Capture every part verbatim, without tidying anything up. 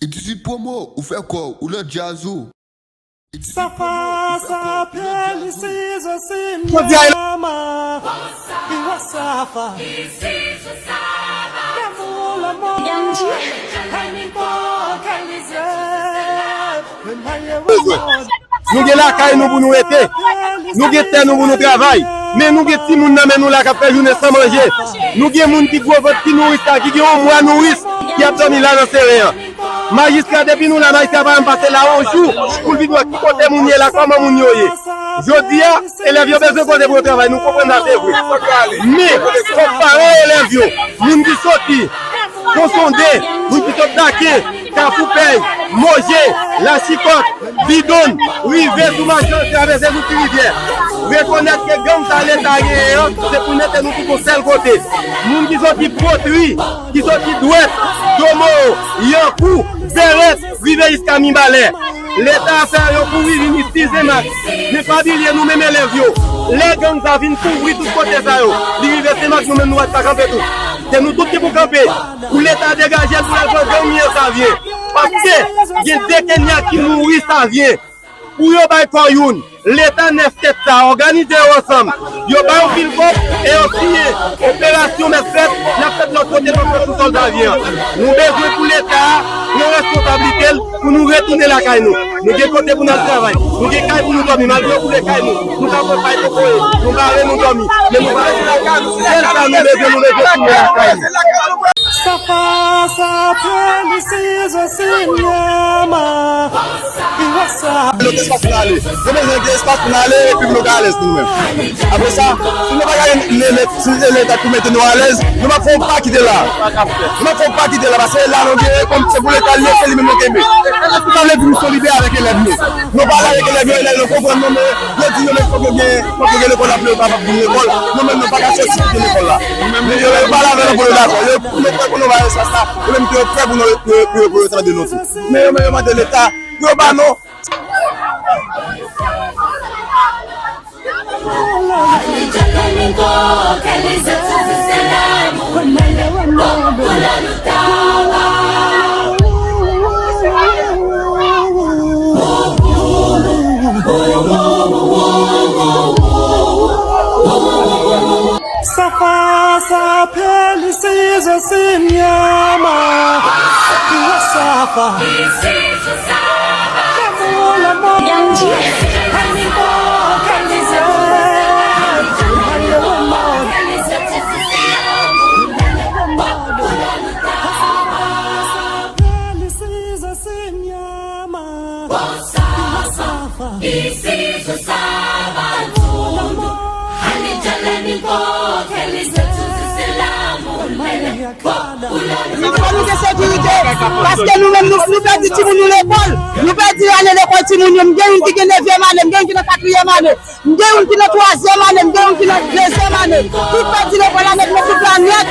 It is it promo, ou fè kò w, ou nan djaz ou. It is it promo, ou fè kò w, ou nan djaz ou. Jodi a, nou gen lakay nou pou nou rete. Nou gen tè nou pou nou travay. Men nou gen timoun nan men nou la k ap fè jounen san manje. Nou gen moun ki gwo vant, ki nouris la, ki gen yon mwa nouris, ki ap dòmi la nan seren an. Majistra, depi nou la, majistra pa janm pase la yon jou pou l vin wè ki kote moun ye la, kòman moun yo ye. Jodi a, elèv yo bezwen kote pou yo travay, nou konprann sa, se vre. Men, fòk paran elèv yo, moun ki soti Pon Sonde, moun ki sot Daken, Kafou Pèy, Moje, Lachikòt, Bidonn, rive sou machan, travèse sou Ti Rivyè. Rekonèt ke gang sa Leta genyen an, se pou mete nou tout yon sèl kote. Moun ki soti Potri, ki soti Dwèt, Domoro, Yankou, Vèrèt, rive jiska Mibalè. Leta fè yo kouri vin isi Senmak. Men pa bliye nou menm elèv yo. Lè gang sa vin kouvri tout kote sa yo, li rive Senmak, nou menm nou pa t ka kanpe tou. Se nou tout ki pou kanpe. Pou Leta degaje l pou l al pran gang li an Savyen. Paske gen de Kenya ki mouri Savyen. Pou yo bay kò youn. Leta nèf tèt sa a òganize yo ansanm. Yo bay yon pil kòb e yo siyen. Operasyon mèt fèt, n ap fèt lòt kote, n ap fèt sou sòl Savyen an. Nou bezwen pou Leta a pran responsablite l pou nou retounen lakay nou. Nou gen kote pou n al travay. Nou gen kay pou nou dòmi. Malgre yo boule kay nou, nou ka pran pay kokoye. Nou bare, nou dòmi. Men nou pa rete lakay nou. Sèl sa nou bezwen, nou bezwen tounen lakay nou. Sa pasa peli sizo sinyama. Iwasa. Nou gen espas pou n ale. Nou bezwen gen espas pou n ale epi pou nou ka alèz pou nou menm. Apre sa, si nou pa ka gen, gen, gen, si Leta pou mete nou alèz, nou p ap fè yon pa kite la. Nou p ap fè yon pa kite la, paske la nou gen, kòm se pou Leta li ye, se li menm nou kenbe. Sa vle di nou solidè avèk elèv yo. Nou pale avèk elèv yo, elèv yo konprann nou, men yo di yo menm fòk yo gen, fòk yo gen lekòl la pou yo kapab vin lekòl. Nou menm nou pa ka soti pou vin lekòl la. Men yo, yo pale avè nou pou nou dakò. Yo, nou prè pou nou ba yo espas la. Yo menm tou yo prè pou nou, pou yo, pou yo, pou yo tande nou tou. Men yo, men yo mande Leta pou yo ba nou. Safasa peli sizo sinyama. Iwasa. Fò nou gen sekirite, paske nou menm, nou, nou pèdi timoun nou lekòl. Nou pèdi ane lekòl timoun yo. M gen youn ki gen nevyèm ane, m gen youn ki nan katriyèm ane, m gen youn ki nan twazyèm ane, m gen youn ki nan dezyèm ane. Tout pèdi lekòl la nèt, men tout la nèt.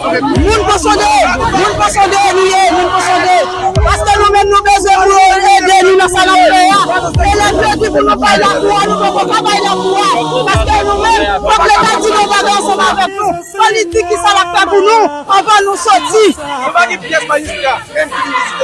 Moun Pon Sonde, moun Pon Sonde nou ye, moun Pon Sonde. Paske nou menm nou bezwen pou yo ede nou nan sa n ap fè a. Elèv yo di pou nou bay lakou a, nou poko ka bay lakou a. Paske nou menm, fòk Leta di nou bagay ansanm avèk nou. Politik ki sa l ap fè pou nou anvan nou soti. Nou pa gen pyès majistra, menm ki vin vizite.